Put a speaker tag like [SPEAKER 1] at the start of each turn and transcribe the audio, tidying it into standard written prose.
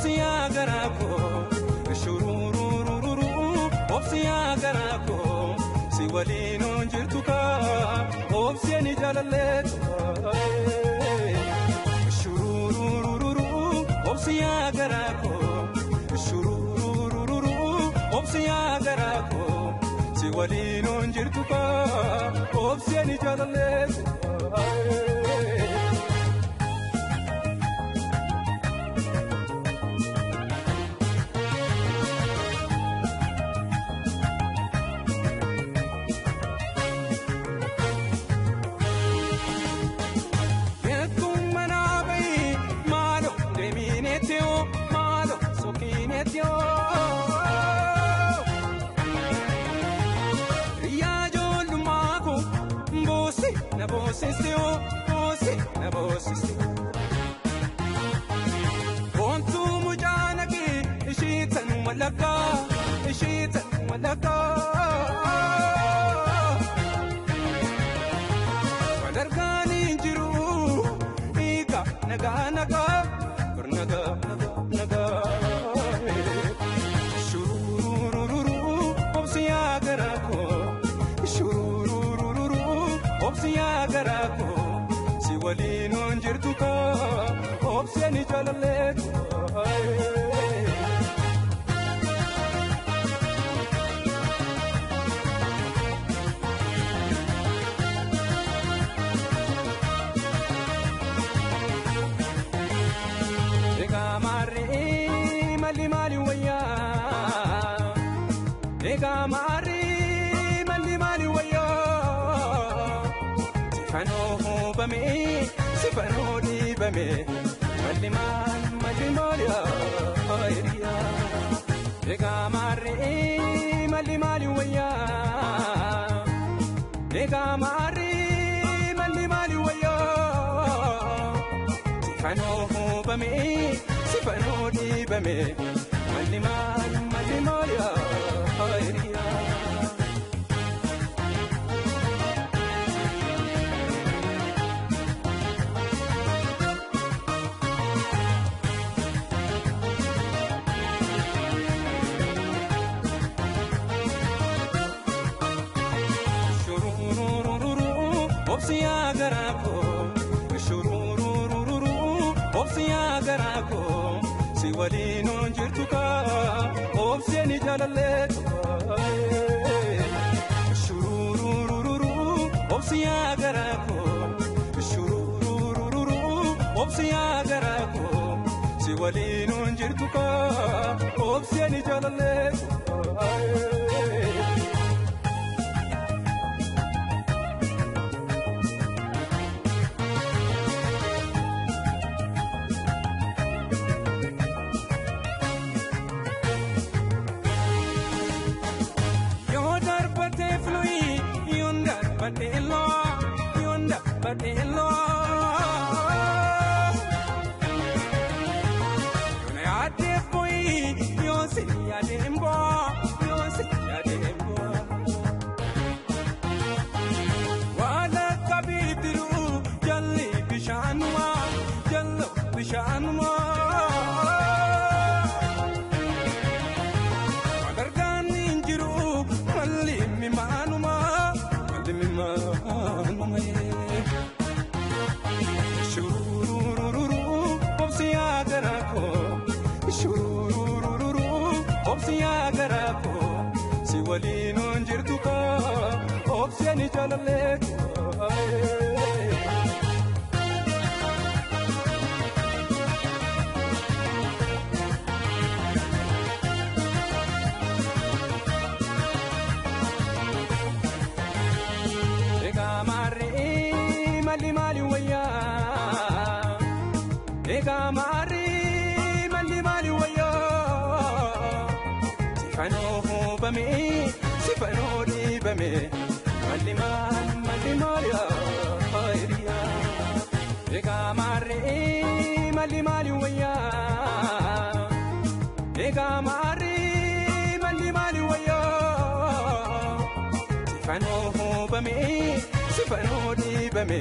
[SPEAKER 1] obsiyaa garaa koo shuruururururu obsiyaa garaa koo si waliin jirtu kaa obsiyaan jaalalleetu shuruururururu obsiyaa garaa koo shuruururururu obsiyaa garaa koo si waliin jirtu kaa obsiyaan jaalalleetu. Boontuu mucaan kee isheetan walakkaa isheetan walakkaa. Walargaan hin jiru eegaa nagaa nagaa nagaa nagaa. Shuruurururu obsiyaa garaa koo shuruurururu obsiyaa garaa koo. Si waliin jirtu kaa obsiyaan jaalalleetu. Egaa maarree malli maali wayyaa? Egaa maarree malli maali wayyaa? Sifanoo hubame sifanoo dhiibame malli maal malli maal yaa hiriyaa. Egaa maarree malli maali wayyaa? Egaa maarree malli maali wayyaa? Sifanoo hubame sifanoo dhiibame malli maal malli maal yaa hiriyaa. Obsiyaa garaa koo shuruururururu obsiyaa garaa koo si waliin jirtu kaa obsiyaan jaalalleetu shuruururururu obsiyaa garaa koo shuruururururu obsiyaa garaa koo si waliin jirtu kaa obsiyaan jaalalleetu. Obsiyaa garaa koo si waliin jirtu kaa obsiyaan jaalalleetu. Egaa maarree malli maali wayyaa? Egaa maarree malli maali wayyaa? Sifanoo hubame sifanoo dhiibame malli maal malli maal yaa hiriyaa. Egaa maarree malli maali wayyaa? Egaa maarree malli maali wayyaa? Sifanoo hubame sifanoo dhiibame